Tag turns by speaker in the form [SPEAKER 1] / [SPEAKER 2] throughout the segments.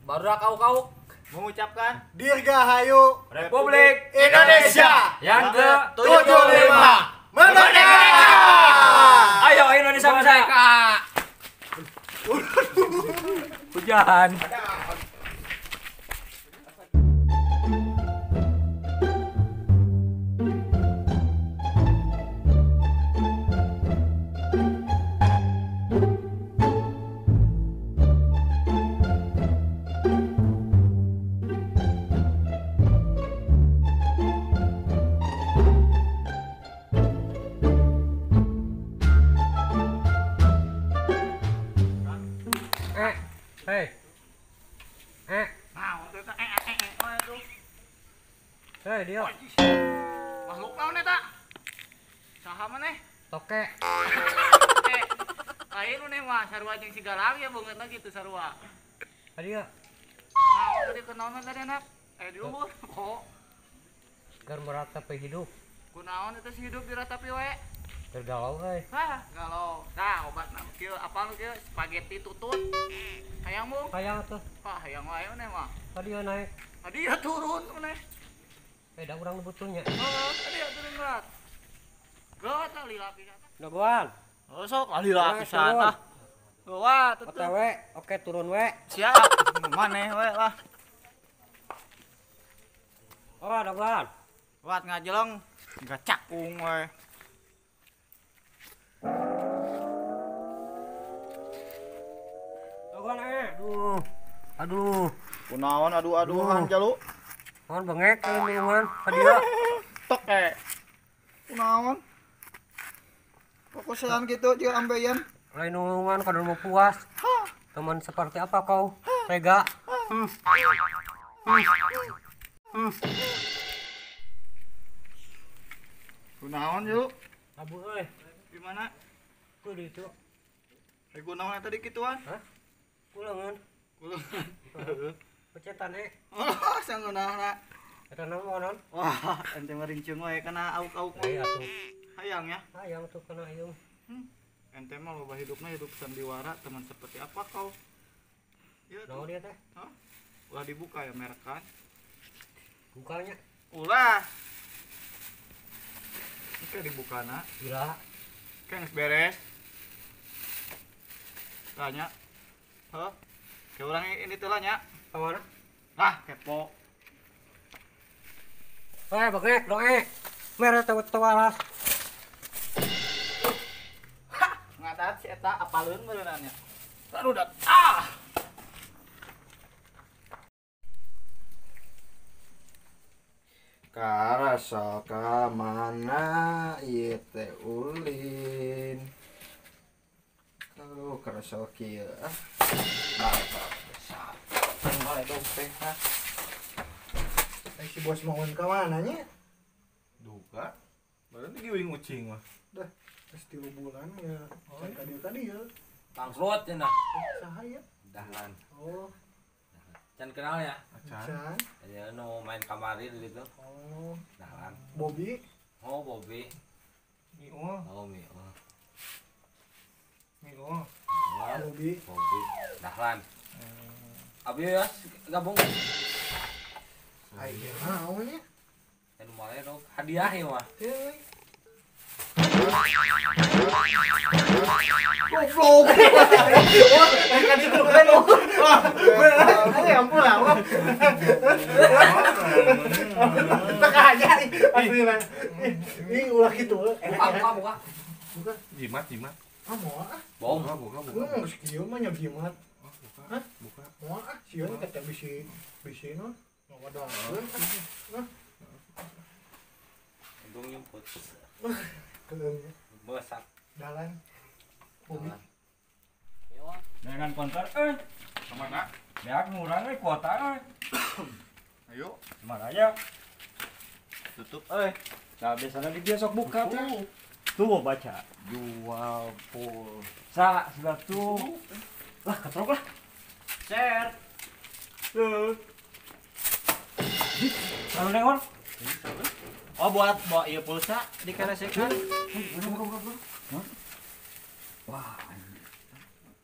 [SPEAKER 1] Barudak kauk-kauk
[SPEAKER 2] mengucapkan
[SPEAKER 3] Dirgahayu
[SPEAKER 1] Republik
[SPEAKER 3] Indonesia
[SPEAKER 1] yang ke-75
[SPEAKER 3] merdeka.
[SPEAKER 1] Ayo Indonesia merdeka. Hujan. Hei. Hei, dia.
[SPEAKER 2] Makhluk naon eta? Saha maneh?
[SPEAKER 1] Toke.
[SPEAKER 2] Lain maneh mah sarua jeung si Galang ya beungeutna kitu sarua.
[SPEAKER 1] Dia.
[SPEAKER 2] Nah, tadi kunaon tadi anak? Di luhur. Oh.
[SPEAKER 1] Keur meratapi hidup.
[SPEAKER 2] Kunaon eta si hidup diratapi we?
[SPEAKER 1] Keur galau euy.
[SPEAKER 2] Hah, galau. Nah, obatna kieu apa nu kieu spaghetti tutut. Hayang mung?
[SPEAKER 1] Hayang tuh.
[SPEAKER 2] Wah, hayang wae maneh mah.
[SPEAKER 1] Tadi naik.
[SPEAKER 2] Tadi turun maneh.
[SPEAKER 1] Beda urang butuhnya.
[SPEAKER 2] Heeh, tadi turun berat. Gawat lah lila pisan.
[SPEAKER 1] Dagoan.
[SPEAKER 2] Oh, sok lila pisan ah. Gawat tuh.
[SPEAKER 1] Oke we, oke turun we.
[SPEAKER 2] Siap. Maneh we lah.
[SPEAKER 1] Oh, dagoan.
[SPEAKER 2] Wat ngajeleng enggak cakung we.
[SPEAKER 1] Dagoan Aduh. Aduh.
[SPEAKER 2] Kunaon aduh-aduhan jalu.
[SPEAKER 1] Naon bengek nulungan ka dieu.
[SPEAKER 2] Tok Kunaon? Fokusan gitu jeung ambeien.
[SPEAKER 1] Lain nulungan kada mau puas. Teman seperti apa kau? Tega.
[SPEAKER 2] Kunaon yuk?
[SPEAKER 1] Abu euy.
[SPEAKER 2] Di mana?
[SPEAKER 1] Ku di itu.
[SPEAKER 2] Eh kunaon eta di kituan?
[SPEAKER 1] Hah? Kulengan.
[SPEAKER 2] Kulengan.
[SPEAKER 1] Pecetan
[SPEAKER 2] Oh, sangeunahna.
[SPEAKER 1] Eta naon?
[SPEAKER 2] Wah, ente mah rinceung we kana auk-auk mah.
[SPEAKER 1] Atuh.
[SPEAKER 2] Hayang ya?
[SPEAKER 1] Hayang tuh kana ieu.
[SPEAKER 2] Ente mah loba hidupna hidup sandiwara, teman seperti apa kau? Ya
[SPEAKER 1] naon dia teh?
[SPEAKER 2] Hah? Ulah dibuka ya merekan.
[SPEAKER 1] Bukanya.
[SPEAKER 2] Ulah. Oke dibukana.
[SPEAKER 1] Gila.
[SPEAKER 2] Oke geus beres. Tanya. Hah? Ke urang ini teh lah nya.
[SPEAKER 1] Kemana?
[SPEAKER 2] Ah, kepo.
[SPEAKER 1] Bengek, doe. Merah tawaras.
[SPEAKER 2] Hah, ngadat si eta apaleun beuneunan nya. Aduh, ah.
[SPEAKER 3] Karasa ka mana ieu teh ulin. Aduh, karasa kieu ah. Si bos mau ke mana nya?
[SPEAKER 2] Duka. Berarti giwing ucing mah.
[SPEAKER 3] Dah, geus 3 bulan ya. Tadi tadi ya.
[SPEAKER 1] Bangkrut cenah.
[SPEAKER 3] Saha ya?
[SPEAKER 1] Dahlan.
[SPEAKER 3] Oh.
[SPEAKER 1] Can kenal ya?
[SPEAKER 3] Can.
[SPEAKER 1] Ya nu main kamari gitu.
[SPEAKER 3] Oh.
[SPEAKER 1] Dahlan.
[SPEAKER 3] Bobby.
[SPEAKER 1] Oh, Bobby.
[SPEAKER 3] Mio.
[SPEAKER 1] Oh, Mio.
[SPEAKER 3] Mio. Bobby.
[SPEAKER 1] Bobby. Dahlan. Abi ya gabung.
[SPEAKER 3] Ayo naon nya?
[SPEAKER 1] Anu male dong hadiah ieu mah.
[SPEAKER 3] Heuy. Goblok. Kan itu kan. Wah, ampun lah. Teka aja asli. Ih, ulah kitu.
[SPEAKER 1] Buka, buka.
[SPEAKER 3] Buka.
[SPEAKER 4] Jimat, jimat.
[SPEAKER 3] Ah, moal ah.
[SPEAKER 1] Bohong.
[SPEAKER 4] Buka, buka.
[SPEAKER 3] Geus kieu mah nya jimat.
[SPEAKER 4] Buka.
[SPEAKER 3] Hah?
[SPEAKER 4] Buka.
[SPEAKER 3] Moal ah, sieun kata bisi bisi non. Wadah. Nah.
[SPEAKER 1] Untung nyumput.
[SPEAKER 3] Keung.
[SPEAKER 1] Besak.
[SPEAKER 3] Dalan. Hobi.
[SPEAKER 5] Dengan konter
[SPEAKER 4] Kemana?
[SPEAKER 5] Beak ngurang euy kuota euy.
[SPEAKER 4] Ayo.
[SPEAKER 5] Kemana aja?
[SPEAKER 2] Tutup euy.
[SPEAKER 5] Nah, biasanya di dia sok buka tuh. Tuh baca.
[SPEAKER 4] Jual pulsa
[SPEAKER 5] sudah tuh. Lah, ketrok lah.
[SPEAKER 2] Share.
[SPEAKER 5] Tuh. Lalu nengon.
[SPEAKER 2] Oh, buat bawa ieu pulsa dikeresekan.
[SPEAKER 5] Wah.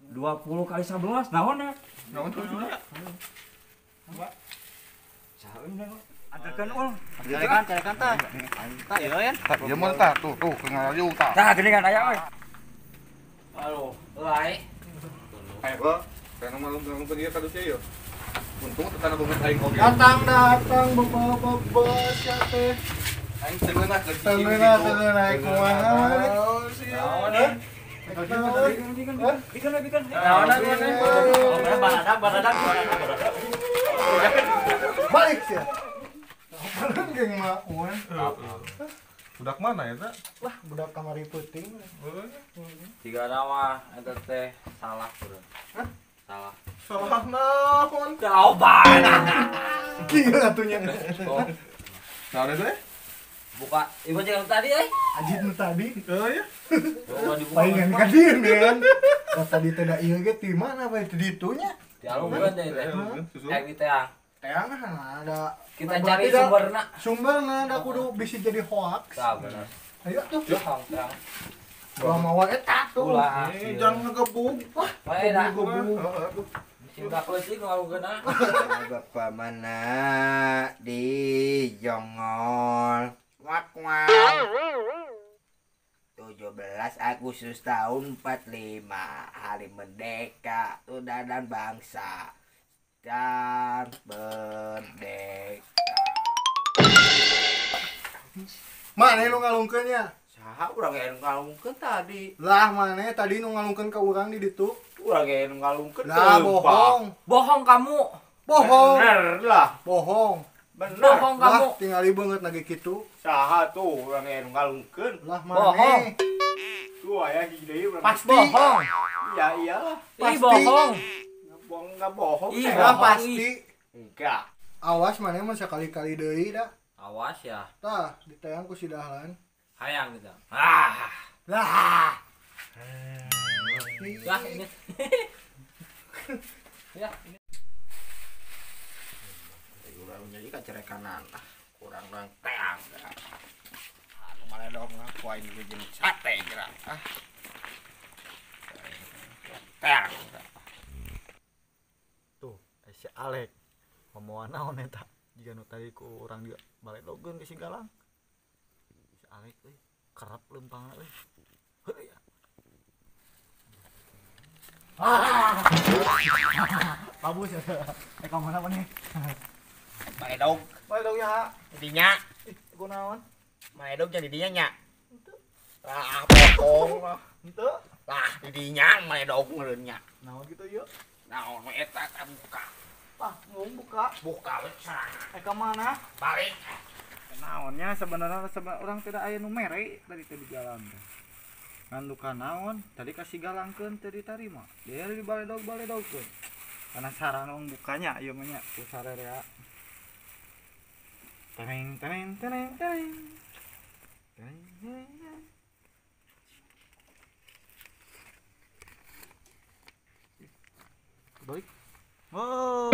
[SPEAKER 5] 20 kali 11 naon ya?
[SPEAKER 2] Naon tuh sudah?
[SPEAKER 5] Saha euy? Anterkeun ul.
[SPEAKER 2] Carekan tah. Tah ieu ya. Ieu mah tah tuh tuh ngalayu tah.
[SPEAKER 5] Tah geuning kan aya euy.
[SPEAKER 1] Aduh, euy.
[SPEAKER 2] Ayo, kana malung-malung ieu kadus ieu. Untung teu kana beungeut aing oge.
[SPEAKER 3] Datang bapak-bapak sia teh.
[SPEAKER 2] Aing teu ngeunah
[SPEAKER 3] Teu ngeunah kumaha.
[SPEAKER 2] Naon?
[SPEAKER 5] Bikin.
[SPEAKER 4] Baradak.
[SPEAKER 3] Balik sia. Apaan geng maun?
[SPEAKER 2] Budak mana ya, ta?
[SPEAKER 3] Wah, budak kamari peuting.
[SPEAKER 1] Tiga nama eta teh salah, bro.
[SPEAKER 3] Hah?
[SPEAKER 1] Salah.
[SPEAKER 2] Salah naon?
[SPEAKER 1] Jawaban.
[SPEAKER 3] Kieu atunya.
[SPEAKER 1] Oh.
[SPEAKER 2] Naon eta?
[SPEAKER 1] Buka, ibu jeung tadi euy.
[SPEAKER 3] Ajit nu tadi.
[SPEAKER 2] Heuh ya.
[SPEAKER 3] Palingan ka dieu kan. Da tadi teh da ieu ge ti mana bae ti ditunya?
[SPEAKER 1] Di alungkeun teh teh. Kayak gitu ya.
[SPEAKER 3] Teang ada
[SPEAKER 1] kita cari sumberna.
[SPEAKER 3] Sumberna da kudu bisa jadi hoax.
[SPEAKER 1] Tah bener.
[SPEAKER 3] Ayo tuh.
[SPEAKER 1] Bohong teang.
[SPEAKER 3] Ulah mawa eta tuh.
[SPEAKER 1] Ulah.
[SPEAKER 2] Jangan ngegebug.
[SPEAKER 1] Wah, bae dah. Bisi udah leutik ngalungkeunna.
[SPEAKER 6] Bapak mana di Jongol. Wak wak. 17 Agustus tahun 45 hari merdeka sudah dan bangsa dan merdeka.
[SPEAKER 3] Mana nu ngalungkeun nya?
[SPEAKER 6] Saha urang ge nu ngalungkeun tadi.
[SPEAKER 3] Lah mana tadi nu ngalungkeun ka urang di ditu?
[SPEAKER 6] Urang ge nu ngalungkeun.
[SPEAKER 3] Lah bohong.
[SPEAKER 1] Bohong kamu.
[SPEAKER 3] Bohong.
[SPEAKER 6] Bener lah.
[SPEAKER 3] Bohong.
[SPEAKER 6] Bener.
[SPEAKER 1] Bohong kamu.
[SPEAKER 3] Lah tingali beungeut lagi kitu.
[SPEAKER 6] Saha tuh urang ge nu ngalungkeun.
[SPEAKER 3] Lah mana?
[SPEAKER 6] Tuh aya hiji deui urang.
[SPEAKER 3] Pasti
[SPEAKER 1] bohong.
[SPEAKER 6] Iya iyalah.
[SPEAKER 1] Ih bohong.
[SPEAKER 6] Enggak bohong.
[SPEAKER 1] Ih,
[SPEAKER 3] bohong pasti.
[SPEAKER 6] Enggak.
[SPEAKER 3] Awas mana mun sakali-kali deui da.
[SPEAKER 1] Awas ya.
[SPEAKER 3] Tah, ditayang ku si Dahlan.
[SPEAKER 1] Hayang gitu. Ah.
[SPEAKER 3] Lah.
[SPEAKER 1] Lah ini. Ya, ini.
[SPEAKER 6] Urang jadi kacerekanan ah, kurang doang teang. Anu maledog ngaku aing jeung sate kira. Ah. Teang.
[SPEAKER 2] Tuh, si Alek ngomongan naon eta? Jiga nu tadi ku urang dia baledogeun ke si Galang. Si Alek euy, kerap leumpangna euy. Heuh ya.
[SPEAKER 3] Ah. Bagus ya. Eh ka mana maneh?
[SPEAKER 6] Baledog.
[SPEAKER 2] Baledog ya.
[SPEAKER 6] Dinya.
[SPEAKER 2] Ih, kunaon?
[SPEAKER 6] Baledog jadi dinya nya. Lah, bohong lah.
[SPEAKER 2] Henteu.
[SPEAKER 6] Lah, di dinya baledog meureun nya.
[SPEAKER 2] Naon kitu ieu?
[SPEAKER 6] Naon we eta tah buka.
[SPEAKER 2] Tah, ngomong buka.
[SPEAKER 6] Buka we serang.
[SPEAKER 2] Eh ka mana?
[SPEAKER 6] Balik.
[SPEAKER 2] Naonnya sebenarnya orang tidak aya nu mere tadi teh di jalan teh. Ngan duka naon tadi kasih galangkeun teu ditarima. Dia di baledog-baledogkeun. Penasaran orang bukanya ieu mah nya ku sarerea. Teneng teneng teneng teneng. Teneng teneng. Balik. Oh.